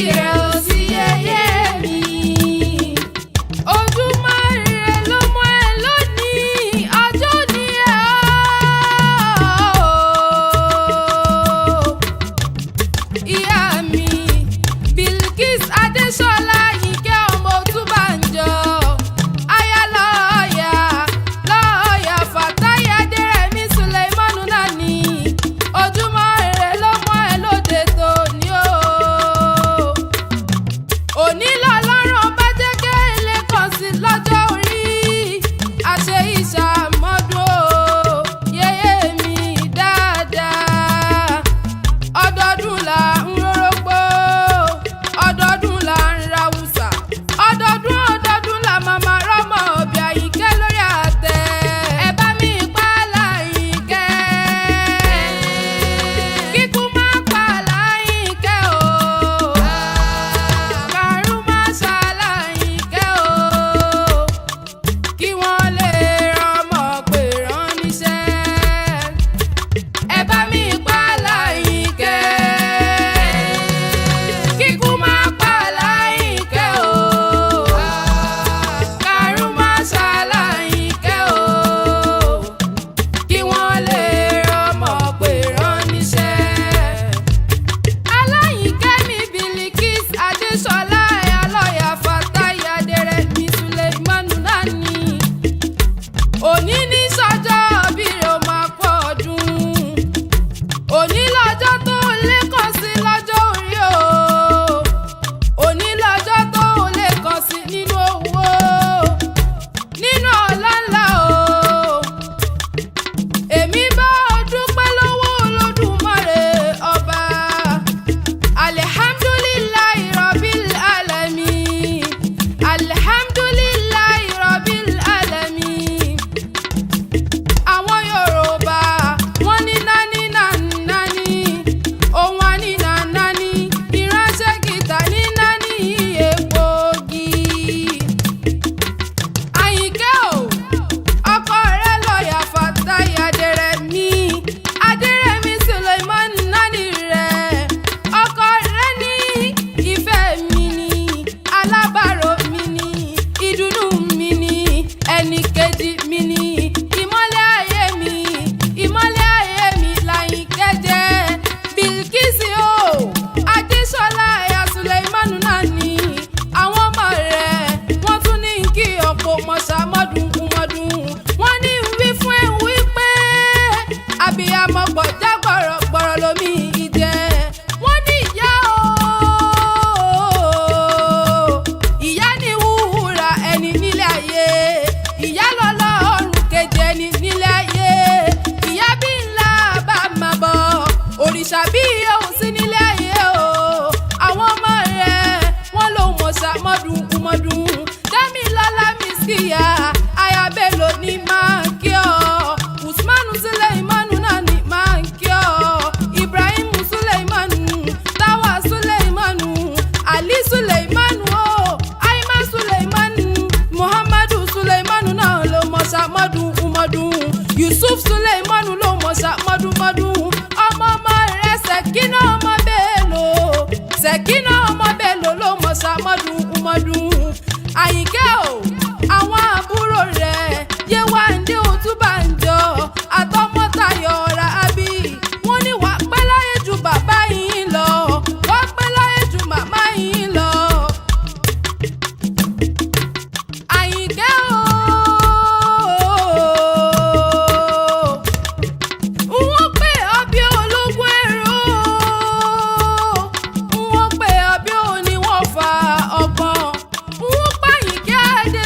Rẹ̀ ò sí yẹyẹ mi. Ojúmọ́ ire ló mọ́ ẹ lónìí, ọjọ́ ní ẹ o. Ìyá mi, Bilkis Adéṣọlá Yìnkẹ́ ọmọ Òtúbànjọ. Aya lọ́ọ̀yà, lọ́ọ̀yà Fatai Adérẹ̀mí Sùlẹ̀mánù náà ni. Ojúmọ́ ire ló mọ́ ẹ lóde tòní o. Òní lọ́lọ́run ọba jẹ́ kéèlé kan sí lọ́jọ́ orí. Àṣẹ ìṣàmọ́dún o, yéyé mi dáadáa. Ọdọọdún là ń rórógbó, ọdọọdún là ń rawùsà, ọdọọdún ọdọọdún là màmá rọmọ òbí Àyìnkẹ́ lórí àtẹ. Ẹ bá mi pa Láyìnkẹ́, kíkú má pa Láyìnkẹ́ o, kàrún má ṣá Láyìnkẹ́ o, kí wọ́n lè rọmọ pé rán níṣẹ́. Ẹ bá mi pa Láyìnkẹ́, kíkú má pa Láyìnkẹ́ o, kàrún má ṣá Láyìnkẹ́ o, kí wọ́n lè rọmọ pé rán níṣẹ́. Aláyìnkẹ́ mi Bilikis Adéṣọlá alọ́yà Fatai Adérẹ̀mí Sùlẹ̀mánù náà ni. Òní ní sọ́jọ́ bí rẹ̀ ó máa pọ̀ ọdún. Òní lọ́jọ́ tó lẹ́kàn sí lọ́jọ́ orí o. Òní lọ́jọ́ tó lẹ́kàn sí nínú owó, nínú ọlá ńlá o. Èmi bá ọ dúpẹ́ lọ́wọ́ Olódùmarè ọba. Alhamdulillahi Rabbil Alamin. Alhamdulillahi Rabbil Alamin. Àwọn Yorùbá wọ́n ní nání nání, ohun àní nání, ìránṣẹ́ kìtà ní nání egbòogi. Àyìnkẹ́ o, ọkọ rẹ̀ lọ́ọ̀yà Fatai Adérẹ̀mí, Adérẹ̀mí Suleiman nání rẹ̀. Ọkọ rẹ̀ ní ìfẹ́ mi ni, alábàárò mi ni, ìdùnnú mi ni, ẹnì kejì mi ni, ìmọ́lẹ̀ ayé mi, ìmọ́lẹ̀ ayé mi Láyìnkẹ́ jẹ́. Bilkisi o, Adéṣọlá ẹ̀yà Suleimanu náà ni. Àwọn ọmọ rẹ̀ wọ́n tún ní kí ọ̀pọ̀ mọ̀ṣámọ́dún kúmọ́dún. Wọ́n ní wí fún ẹ wípé abiyamọ gbọ̀já gbọ̀rọ̀ gbọ̀rọ̀ lómi ìjẹ́. Wọ́n ní ìyá o, ìyá ní wúrà ẹni nílé ayé. Ìyá lọ́lọ́run kejì ẹni nílé ayé. Ìyá bí ńlá bá máa bọ̀, òrìṣà bí òun sí nílé ayé o. Àwọn ọmọ rẹ̀ wọ́n ló mọ̀ṣá mọ́dún kúmọ́dún. Dámilọ́lá Miskiya, aya Bello ní máa ń kí ọ. Usmanu Suleimanu náà ní máa ń kí ọ. Ibrahim Suleimanu, Tawa Suleimanu, Ali Suleimanu o, Aima Suleimanu, Muhammadu Suleimanu náà ló mọ̀ṣá mọ́dún kúmọ́dún. Yusuf Suleimanu ló mọ̀ṣá mọ́dún mọ́dún. Ọmọ ọmọ rẹ̀ Ṣẹ̀kínà ọmọ Bello, Ṣẹ̀kínà ọmọ Bello ló mọ̀ṣá mọ́dún kúmọ́dún. Àyìnkẹ́ o, àwọn àbúrò rẹ̀ Yéwándé Òtúbànjọ àtọmọ́tayọ̀ Rábì. Wọ́n ní wàá pẹ́ láyé ju bàbá yìí lọ, wàá pẹ́ láyé ju màmá yìí lọ. Àyìnkẹ́ o, wọ́n pè ọ́ bí ológun ẹ̀rọ, wọ́n pè ọ́ bí oníwọ̀fà ọgbọ́n, wọ́n pàyìnkẹ́ Adé.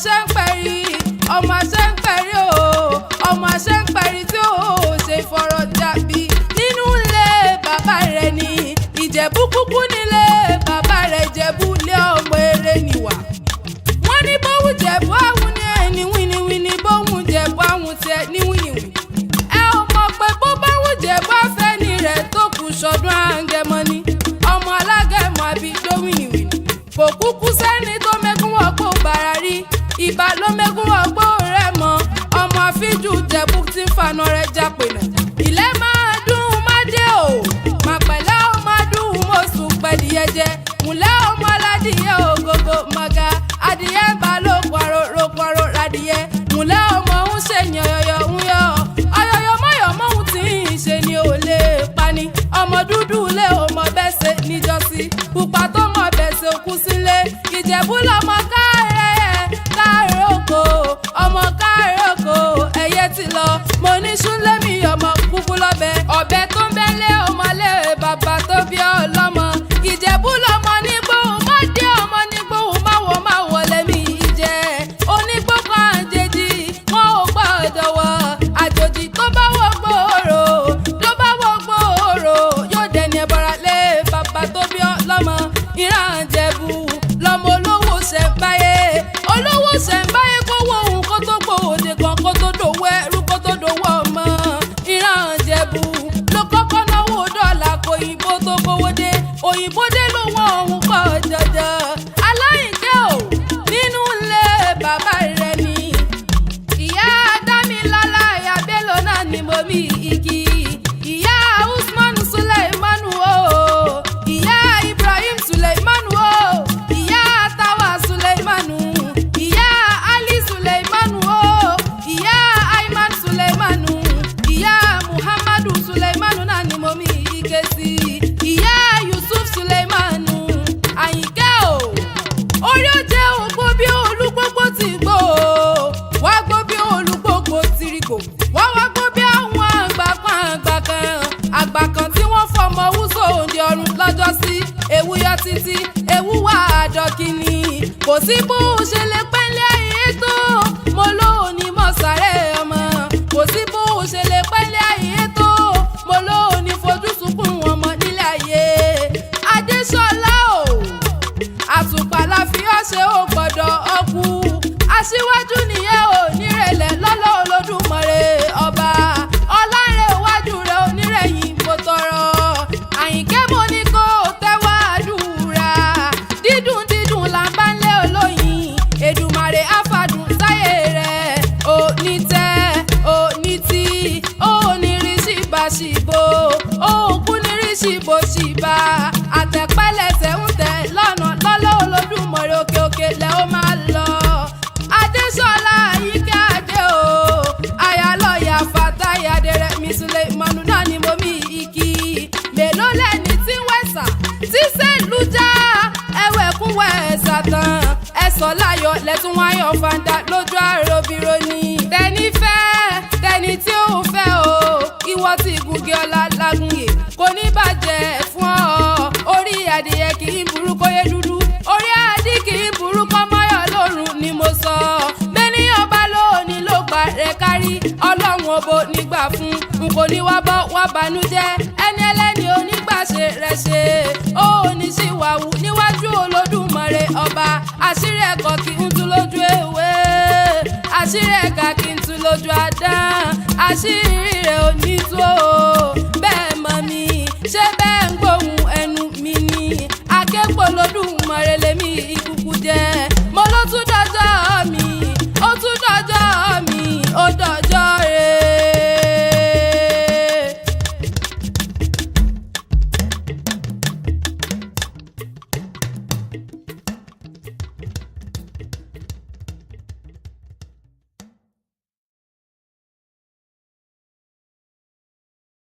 Aṣẹ́ńpẹ̀rí, ọmọ Aṣẹ́ńpẹ̀rí o, ọmọ Aṣẹ́ńpẹ̀rí tí ó ṣe fọ̀rọ̀ jàbí nínú ilé bàbá rẹ̀ ní Ìjẹ̀bú kúkú nílé bàbá rẹ̀. Ìjẹ̀bú lé ọmọ eré nìwà. Wọ́n ní bóun Jẹ̀bú àwọn ní ẹni wíníwíní, bóun Jẹ̀bú àwọn tiẹ̀ ní wíníwíní. Ẹ ò mọ̀ pé bó báwọn Jẹ̀bú afẹ́ni rẹ̀ tó kù sọdún àǹgẹ̀mọ́ ni, ọmọ alágẹ̀mọ́ àbí jó wíníwíní. Kò kúkú sẹ́ni tó mẹ́gún wọ́pọ̀ bàrà rí, ìbà ló mẹ́gún wọ́pọ̀ rẹ̀ mọ́. Ọmọ àfíjù Jẹ̀bú tí ń faná rẹ̀ jápẹ̀nà. Ilẹ̀ máa dùn má dé o, má pẹ̀lẹ́ o, má dùn mo sùn pẹ̀díyẹ jẹ. Múlẹ̀ ọmọ aládìyẹ ògógó mọ̀gá, adìyẹ ń bá ló paro ro paro radìyẹ. Múlẹ̀ ọmọ ń ṣe yànyànyàn ń yọ ọyọyọ mọyọ mọhun tí ń ṣe ni ò lè pani. Ọmọ dúdú lé o mọ bẹ́sẹ̀ níjọ́sí, pupa tó mọ bẹ́sẹ̀ òkú sílé. Ìjẹ̀bú lọmọ káàrẹ̀ káàrẹ̀ oko, ọmọ káàrẹ̀ oko ẹyẹ ti lọ. Mo ní súnlẹ̀mí ọmọ kúkú lọ́bẹ̀ ọ̀bẹ tó ń bẹ́lẹ̀ ọmọlé bàbá tó bí ọlọ́mọ. Ìjẹ̀bú lọmọ nígbóhùn má dé, ọmọ nígbóhùn má wọ̀ má wọlé mi jẹ́ onígbó kan àjèjì wọn ò gbọ́dọ̀ wọ̀. Àjòjì tó bá wọ gbòòrò, tó bá wọ gbòòrò, yóò dẹni ẹbọra lé bàbá tó bí ọlọ́mọ. Ìran Ìjẹ̀bú lọmọ olówó ṣẹ̀ǹbáyé, olówó ṣẹ̀ǹbáyé kówó òun kó tó gbòòdè kan, kó tó dòwó ẹrú, kó tó dòwó ọmọ. Ìran Ìjẹ̀bú ló kọ́kọ́ náwó dọ́là kó òyìnbó tó kówó dé, òyìnbó dé lówó ọ̀hún pọ̀ jọjọ. Aláìjẹ́ ò nínú ilé bàbá rẹ̀ ni. Ìyá Dámilọ́lá, ìyá Bello náà ni mo mi igi. Ìyá Usman Suleimanu o, ìyá Ibrahim Suleimanu o, ìyá Tawa Suleimanu, ìyá Ali Suleimanu o, ìyá Ayman Suleimanu, ìyá Muhammadu Suleimanu náà ni mo mi ike sí. Ìyá Yusuf Suleimanu Àyìnkẹ́ o, orí ó jẹ́ ògbó bí olúgbógbó ti gbó o, wá gbó bí olúgbógbó ti rí gbò, wá wá gbó bí àwọn àgbà kan, àgbà kan, àgbà kan tí wọ́n fọmọ wúso òǹdí ọ̀run lọ́jọ́ sí. Ewu yọ títí ewu wà àdọ́kìnì, kò sí bó o ṣe lè pẹ́lẹ́ ayé tó. Mo lóò ní mọ̀ sáré ọmọ, kò sí bó o ṣe lè pẹ́lẹ́ ayé tó. Mo lóò ní fojú sunkún ọmọ nílé ayé. Adéṣọlá o, àtùpà la fi ọ́ ṣe, ó gbọ́dọ̀ ọkú. Aṣíwájú nìyẹn ò nírẹ̀lẹ̀ lọ́lọ́ Olódùmarè ọba ọlárẹ̀ iwájú rẹ̀ onírẹ̀yìn mo tọrọ. Àyìnkẹ́, mo ní kó o tẹ́wọ́ àdúrà. Dídùn dídùn là ń bá ń lé olóyin. Èdùmàrè àfàdùn sáyé rẹ̀, òní tẹ́ òní tí òní rí síbàṣìbò, òkú ní rí síbòṣìbà. Àtẹ̀pẹ́lẹsẹ̀ ń tẹ̀ lọ́nà lọ́lọ́ Olódùmarè, òkè òkè lẹ́ ó máa lọ. Adéṣọlá Àyìnkẹ́ Adé o, ayálọ́yà Fatai Adérẹ̀mí Suleimanu náà ni mo mi ìkí. Mélòó lẹ́ni tí wẹ̀sà tí sẹ́lù já ẹwẹ̀kún wẹ̀sà tán, ẹ̀sọ́ láyọ̀ lẹ́tún wáyọ̀ fanda lójú àròbìrò ni. Tẹni fẹ́ tẹni tí ò fẹ́ o, ìwọ tí gùngì ọlá lágùnyè kò ní bàjẹ́ fún ọ. Orí adìyẹ kì í burú kóyé dúdú, orí adì kì í burú kọ́ mọ́yọ̀ lórun ni mo sọ. Bẹ́ẹ̀niyàn bá lóòní ló gbà rẹ̀ kárí, ọlọ́run òbò nígbà fún n kò ní wá bọ́ wá banújẹ́. Ẹni ẹlẹ́ni onígbàṣe rẹ̀ ṣe ó ní ṣìwàwù níwájú Olódùmarè ọba. Àṣírí ẹ̀kọ́ kì í tú lójú ewé, àṣírí ẹ̀ka kì í tú lójú àdán, àṣírí rẹ̀ ò ní tú o. Bẹ́ẹ̀ mọ̀ mi ṣé bẹ́ẹ̀ ń gbóhùn ẹnu mi ni akẹ́kọ̀ọ́ Olódùmarè lèmi ìkúkú jẹ́.